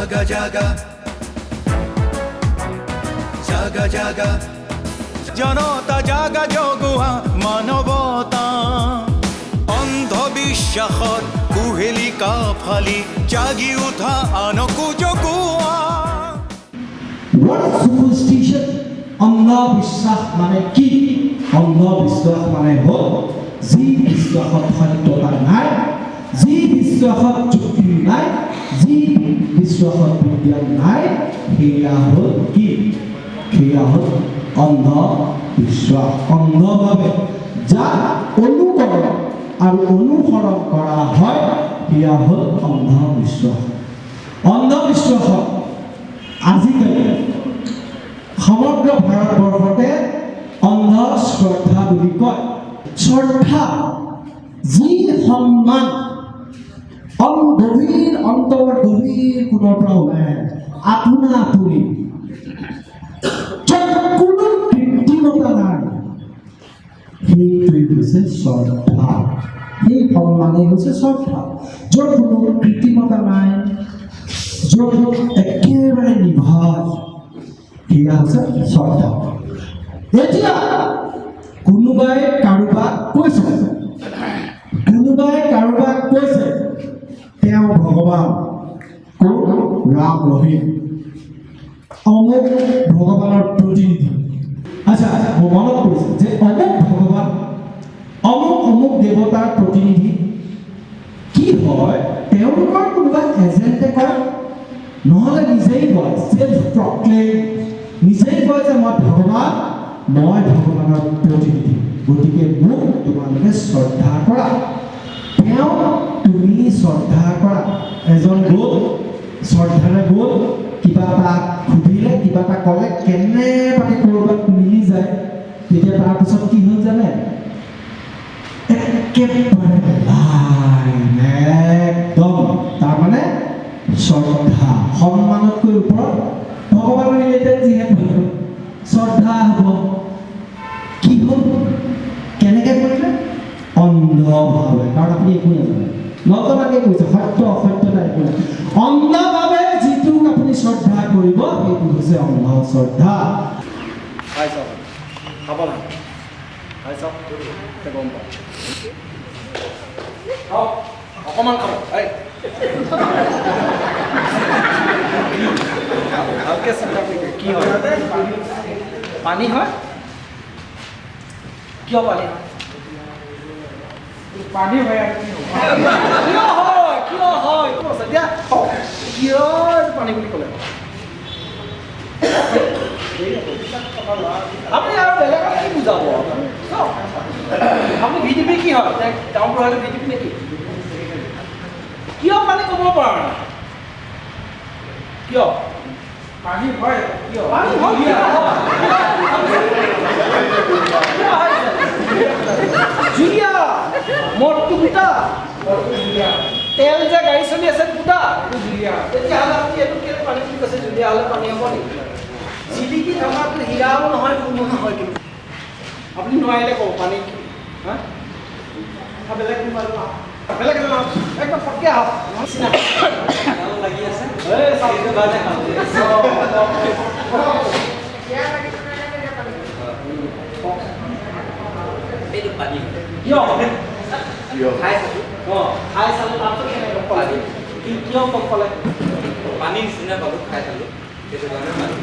জাগা জাগা জাগা জাগা জনতা জাগা জগোৱা মানৱতা। অন্ধবিশ্বাসৰ কুহেলিকা ফালি জাগি উঠা, আনকো জগোৱা। What is superstition? অন্ধবিশ্বাস মানে কি? অন্ধবিশ্বাস মানে হ'ল যি বিশ্বাসত সত্যতা নাই, যি বিশ্বাসত যুক্তি নাই, যি বিশ্বাসত বিজ্ঞান নাই, সেয়া হ'ল কি? সেয়া হ'ল অন্ধবিশ্বাস। অন্ধভাৱে যাক অনুকৰণ আৰু অনুসৰণ কৰা হয়, সেয়া হ'ল অন্ধবিশ্বাস। অন্ধবিশ্বাসত আজিকালি সমগ্ৰ ভাৰতবৰ্ষতে অন্ধশ্ৰদ্ধা বুলি কয়। শ্ৰদ্ধা, যি সন্মান গভীৰ অন্তৰ গভীৰ কোণৰ পৰা ওলাই আহে আপোনা আপুনি, য'ত কোনো কৃত্ৰিমতা নাই, সেইটোৱেই হৈছে শ্ৰদ্ধা। সেই সন্মানেই হৈছে শ্ৰদ্ধা। য'ত কোনো কৃত্ৰিমতা নাই, য'ত একেবাৰে নিভাঁজ, সেয়া হৈছে শ্ৰদ্ধা। এতিয়া কোনোবাই কাৰোবাক কৈছে, কোনোবাই কাৰোবাক কৈছে তেওঁ ভগৱান। কোন? ৰাম ৰহিম, অমুক ভগৱানৰ প্ৰতিনিধি। আচ্ছা, মোৰ মনত পৰিছে যে অমুক ভগৱান, অমুক অমুক দেৱতাৰ প্ৰতিনিধি। কি হয়, তেওঁলোকৰ কোনোবা এজেণ্টে কয়, নহ'লে নিজেই কয়, চেল্ফ প্ৰক্লেইম, নিজেই কয় যে মই ভগৱান, মই ভগৱানৰ প্ৰতিনিধি, গতিকে মোক তোমালোকে শ্ৰদ্ধা কৰা। তেওঁ তুমি শ্ৰদ্ধা কৰা। এজন গ'ল, শ্ৰদ্ধাৰে গ'ল, কিবা এটা সুধিলে, কিবা এটা ক'লে, কেনেবাকে ক'ৰবাত মিলি যায়। তেতিয়া তাৰপিছত কি হ'ল জানে? একেবাৰে লাইন একদম। তাৰমানে শ্ৰদ্ধা সন্মানতকৈ ওপৰত, ভগৱানৰ ৰিলেটেড যিহেতু শ্ৰদ্ধা হ'ব। কি হ'ল? কেনেকে কৰিলে? অন্ধভাৱে। কাৰণ আপুনি একো নাজানে, নজনাকে কৈছে, সত্য অসত্যতা একো নাই। অন্ধভাৱে যিটোক আপুনি শ্ৰদ্ধা কৰিব, সেইটো হৈছে অন্ধ শ্ৰদ্ধা। খাই চাওক, সাৱধান, খাই চাওক, তেতিয়া গম পাম। খাওক, অকণমান খাব। এই ভালকৈ চিন্তা কৰি কি হয়? পানী হয়। কিয় পানী হয়? পানী হয় আৰু কি হ'ব? কিয় হয়? কিয় হয়? এতিয়া কওক, কিয় এইটো পানী বুলি ক'লে? আপুনি আৰু বেলেগক কি বুজাব? চাওক, আপুনি ভিডিপি কি হয়? গাঁওবুঢ়া হ'লে ভিডিপি নেকি? কিয় পানী ক'ব পৰা নাই? কিয়? পানী হয় কিয়? পানী হয়, কিয় হয়? কিয় হয়? জুলীয়া, মদটো গোটা, তেল যে গাড়ী চলি আছে গোটা। তেতিয়াহ'লে আপুনি এইটো কেলৈ পানী বুলি কৈছে? জুলীয়া হ'লে পানী হ'ব নেকি? জিলিকি থকাটো হীৰাও নহয়, সোণো নহয়। কিন্তু আপুনি নোৱাৰিলে ক'ব পানী কি। হা, বেলেগ কোনোবা এজন আহক, বেলেগ এজন আহক, একদম ফটকে আহক। লাগি আছে। এই চাওক। সেইটো কাৰণে খাওঁ। বেয়া লাগিছে কাৰণে এতিয়া পানী। এইটো পানী। কিয়? খাই চালো। অঁ, খাই চালে, তাৰপিছত কেনেকৈ গম পালে? কি কিয় গম পালে? পানী নিচিনা পালোঁ, খাই চালো, সেইটো কাৰণে পানী।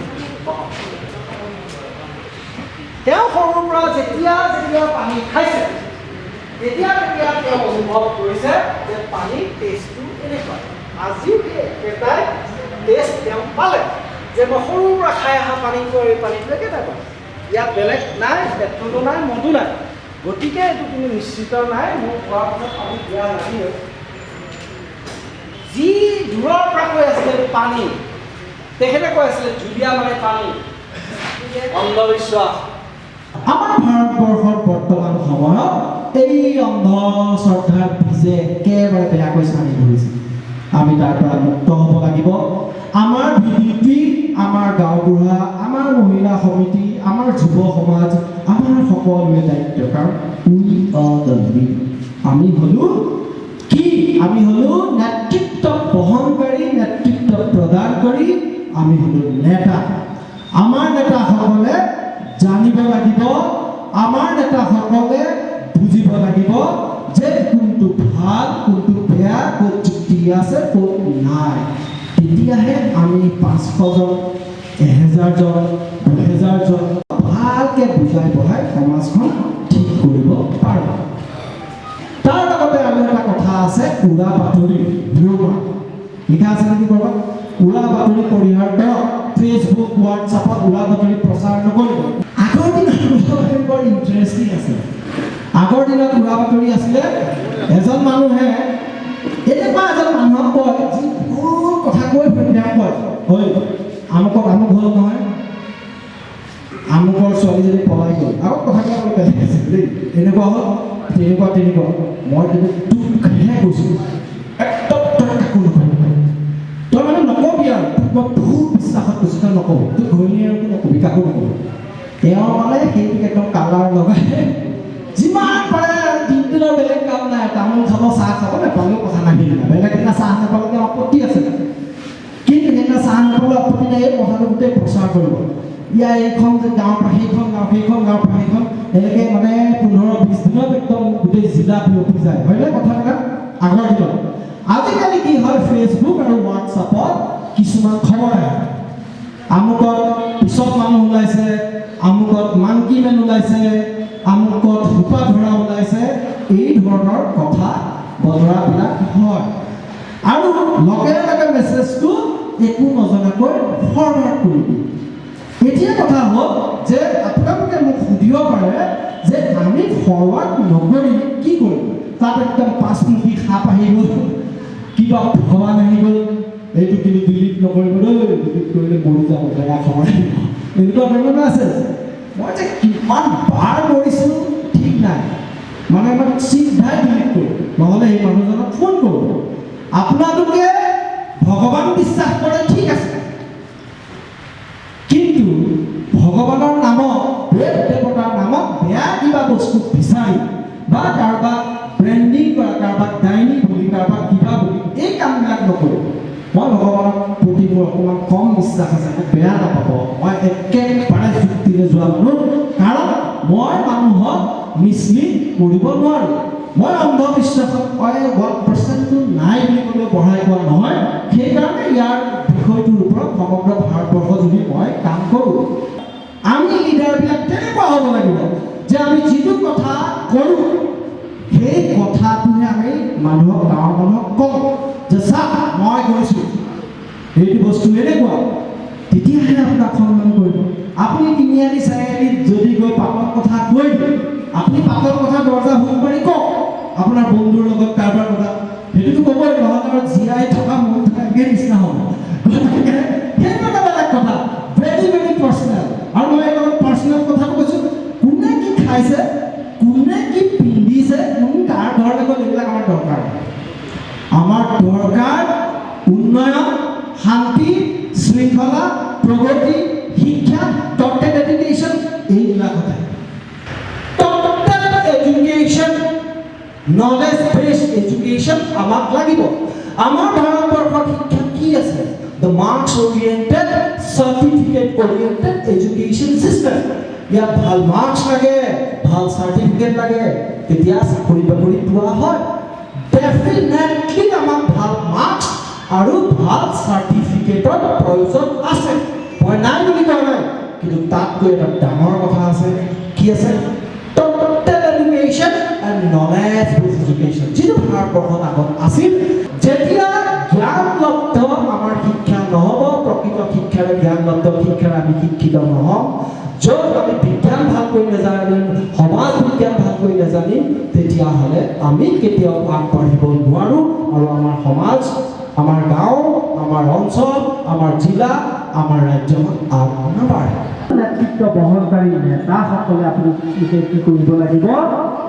তেওঁ সৰুৰ পৰা যেতিয়া যেতিয়া পানী খাইছে, তেতিয়া তেতিয়া তেওঁ অনুভৱ কৰিছে যে পানীৰ টেষ্টটো এনেকুৱা। আজিও সেই একেটাই টেষ্ট তেওঁ পালে যে মই সৰুৰ পৰা খাই অহা পানীটো আৰু এই পানীটো একেটাই পানী, ইয়াত বেলেগ নাই, পেট্ৰলো নাই, মদো নাই। গতিকে এইটো কোনো নিশ্চিত নাই, মোৰ খোৱাৰ পাছত পানী বেয়া লাগিলে। যি দূৰৰ পৰা কৈ আছিলে পানী, তেখেতে কৈ আছিলে জুলীয়া মানে পানী। অন্ধবিশ্বাস। আমাৰ ভাৰতবৰ্ষত বৰ্তমান সময়ত এই অন্ধশ্ৰদ্ধাৰ বীজে একেবাৰে বেয়াকৈ চানি ধৰিছে। আমি তাৰ পৰা মুক্ত হ'ব লাগিব। আমাৰ ভিডিপি, আমাৰ গাঁওবুঢ়া, আমাৰ মহিলা সমিতি, আমাৰ যুৱ সমাজ, আমাৰ সকলোৰে দায়িত্ব। কাৰণ we are the leader. আমি হ'লো কি? আমি হ'লো নেতৃত্ব বহনকাৰী, নেতৃত্ব প্ৰদানকাৰী। প্ৰদান কৰি আমি হ'লো নেতা। আমাৰ নেতাসকলে জানিব লাগিব, আমাৰ নেতাসকলে বুজিব লাগিব যে কোনটো ভাল, কোনটো বেয়া, ক'ত যুক্তি আছে, ক'ত নাই। তেতিয়াহে আমি 500জন, 1000জন, 2000জন ভালকৈ বুজাই বঢ়াই সমাজখন ঠিক কৰিব পাৰোঁ। তাৰ লগতে আৰু এটা কথা আছে, উৰা বাতৰি, ৰিউমাৰ লিখা আছে নেকি ক'ৰবাত? উৰা বাতৰি পৰিহাৰ কৰক। ফেচবুক, হোৱাটছআপত উৰা বাতৰি প্ৰচাৰ নকৰিব। আগৰ দিনত উৰা বাতৰি বৰ ইণ্টাৰেষ্টিং আছিল। আগৰ দিনত উৰা বাতৰি আছিলে, এজন মানুহে এনেকুৱা এজন মানুহক কয় যি বহুত কথা কৈ ফুৰে। তেওঁ কয়, ঐ, আমুকক আমুক হ'ল নহয়, আমুকৰ ছোৱালীজনী পলাই গ'ল। আগত কথাবিলাক অলপ বেলেগ আছিল দেই। এনেকুৱা হ'ল, তেনেকুৱা তেনেকুৱা। মই কিন্তু তোকহে কৈছোঁ, একদম তই কাকো নকবি। তই মানে নকবি আৰু তোক মই বহুত বিশ্বাসত কৈছোঁ, তই নকবি, তোৰ ঘৈণীয়েৰকো নকবি, কাকো নকবি। তেওঁ মানে সেইটোক একদম কালাৰ লগাই যিমান পাৰে। আৰু দিনটোত আৰু বেলেগ কাম নাই, তামোল খাব, চাহ খাব, নাপালেও কথা নাই। সেইদিনা বেলেগ দিনা চাহ নাপালে তেওঁ আপত্তি আছে, কিন্তু সেইদিনা চাহ নাপালে আপত্তি নাই। এই কথাটো গোটেই প্ৰচাৰ কৰিব, ইয়াৰ এইখন যে গাঁৱৰ পৰা সেইখন গাঁও, সেইখন গাঁৱৰ পৰা সেইখন, এনেকৈ মানে 15-20 দিনত একদম গোটেই জিলা বিয়পি যায়, হয়নে কথাবিলাক? আগৰ দিনত। আজিকালি কি হয়, ফেচবুক আৰু হোৱাটছআপত কিছুমান খবৰ আহে, আমুকত পিছত মানুহ ওলাইছে, আমুকত মাংকি মেন ওলাইছে, আমুকত সোপা ধৰা ওলাইছে, এই ধৰণৰ কথা বতৰাবিলাক হয় আৰু লগে লগে মেছেজটো একো নজনাকৈ ফৰৱাৰ্ড কৰি দিয়ে। এতিয়া কথা হ'ল যে আপোনালোকে মোক সুধিব পাৰে যে আমি ফৰৱাৰ্ড নকৰি কি কৰিম? তাত একদম পাঁচমুখী সাপ আহি গ'ল, কিবা ভগৱান আহি গ'ল, এইটো কিন্তু ডিলিট নকৰিব দেই, ডিলিট কৰিলে মৰি যাব, বেয়া খবৰ আহিব, এনেকুৱা ধৰণৰ আছে। মই যে কিমান বাৰ মৰিছোঁ ঠিক নাই। মানে মই চিধাই ডিলিট কৰোঁ, নহ'লে সেই মানুহজনক ফোন কৰোঁ। আপোনালোকে ভগৱান বিশ্বাস কৰে, ঠিক আছে, কিন্তু ভগৱানৰ নামত, দেৱ দেৱতাৰ নামত বেয়া কিবা বস্তু বিচাৰি বা কাৰোবাক ব্ৰেণ্ডিং কৰা, কাৰোবাক ডাইনী বুলি, কাৰোবাক কিবা বুলি, এই কামবিলাক নকৰিব। মই ভগৱানৰ প্ৰতি মোৰ অকণমান কম বিশ্বাস আছে, মোক বেয়া নাপাব। মই একেবাৰে যুক্তিৰে যোৱা মানুহ, কাৰণ মই মানুহক মিছলিড কৰিব নোৱাৰোঁ। মই অন্ধবিশ্বাসত মই 1%টো নাই বুলি ক'লেও বঢ়াই কোৱা নহয়। সেইকাৰণে ইয়াৰ বিষয়টোৰ ওপৰত সমগ্ৰ ভাৰতবৰ্ষ জুৰি মই কাম কৰোঁ। আমি লিডাৰবিলাক তেনেকুৱা হ'ব লাগিব যে আমি যিটো কথা কৰোঁ, সেই কথাটোহে আমি মানুহক, গাঁৱৰ মানুহক কওঁ যে চা, মই গৈছোঁ, এইটো বস্তু এনেকুৱা, তেতিয়াহে আপোনাক সন্মান কৰিব। আপুনি তিনিআলি চাৰিআলিত যদি গৈ পাতল কথা কৈ দিয়ে, আপুনি পাতল কথা দৰ্জা হুক মাৰি কওক, আপোনাৰ বন্ধুৰ লগত কাৰোবাৰ কথা, সেইটোতো ক'বই, নহ'লে আৰু জীয়াই থকা মৰি থকা একেই নিচিনা হ'ব। গতিকে সেইটো এটা বেলেগ কথা, ভেৰি ভেৰি পাৰ্চনেল। আৰু মই এই পাৰ্চনেল কথাটো কৈছোঁ, কোনে কি খাইছে, কোনে কি পিন্ধিছে, কোন কাৰ ঘৰলৈ গ'ল, এইবিলাক আমাৰ দৰকাৰ নাই। আমাৰ দৰকাৰ উন্নয়ন, শান্তি, শৃংখলা, প্ৰগতি, শিক্ষা, টোটেল এডুকেশ্যন, এইবিলাক কথা। Total education, knowledge based education আমাক লাগিব। আমাৰ ভাৰতবৰ্ষত শিক্ষা কি আছে? The marks oriented, certificate oriented education system. ইয়াত ভাল মাৰ্কছ লাগে, ভাল চাৰ্টিফিকেট লাগে, তেতিয়া চাকৰি বাকৰি পোৱা হয়। ডেফিনেটলি আমাক ভাল মাৰ্কছ আৰু ভাল চাৰ্টিফিকেটৰ প্ৰয়োজন আছে, মই নাই বুলি কোৱা নাই। কিন্তু তাতকৈ এটা ডাঙৰ কথা আছে। কি আছে? Total education and knowledge based education, যিটো ভাৰতবৰ্ষত আগত আছিল। যেতিয়া জ্ঞানলব্ধ আমাৰ শিক্ষা নহ'ব, প্ৰকৃত শিক্ষাৰে, জ্ঞানলব্ধ শিক্ষাৰে আমি শিক্ষিত নহ'ম, য'ত আমি বিজ্ঞান ভালকৈ নাজানিম, সমাজ বিজ্ঞান ভালকৈ নাজানিম, তেতিয়াহ'লে আমি কেতিয়াও আগবাঢ়িব নোৱাৰোঁ আৰু আমাৰ সমাজ, আমাৰ গাঁও, আমাৰ অঞ্চল, আমাৰ জিলা, আমাৰ ৰাজ্যখন আগ নাবাঢ়ে। নেতৃত্ব বহনকাৰী নেতাসকলে আপোনালোকে কি কৰিব লাগিব?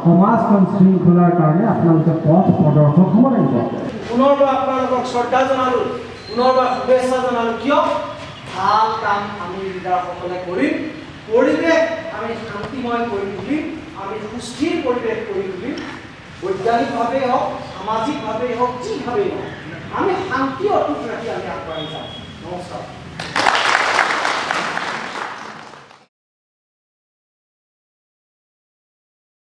সমাজখন শৃংখলাৰ কাৰণে আপোনালোকে পথ প্ৰদৰ্শক হ'ব লাগিব। পুনৰবাৰ আপোনালোকক শ্ৰদ্ধা জনালোঁ, পুনৰবাৰ শুভেচ্ছা জনালোঁ। কিয়? ভাল কাম আমি লিডাৰসকলে কৰিম, পৰিৱেশ আমি শান্তিময় কৰি তুলিম, আমি সুস্থিৰ পৰিৱেশ কৰি তুলিম। বৈজ্ঞানিকভাৱেই হওক, সামাজিকভাৱেই হওক, যিভাৱেই হওক, আমি শান্তি অটুট ৰাখি আমি আগবাঢ়ি যাম। নমস্কাৰ।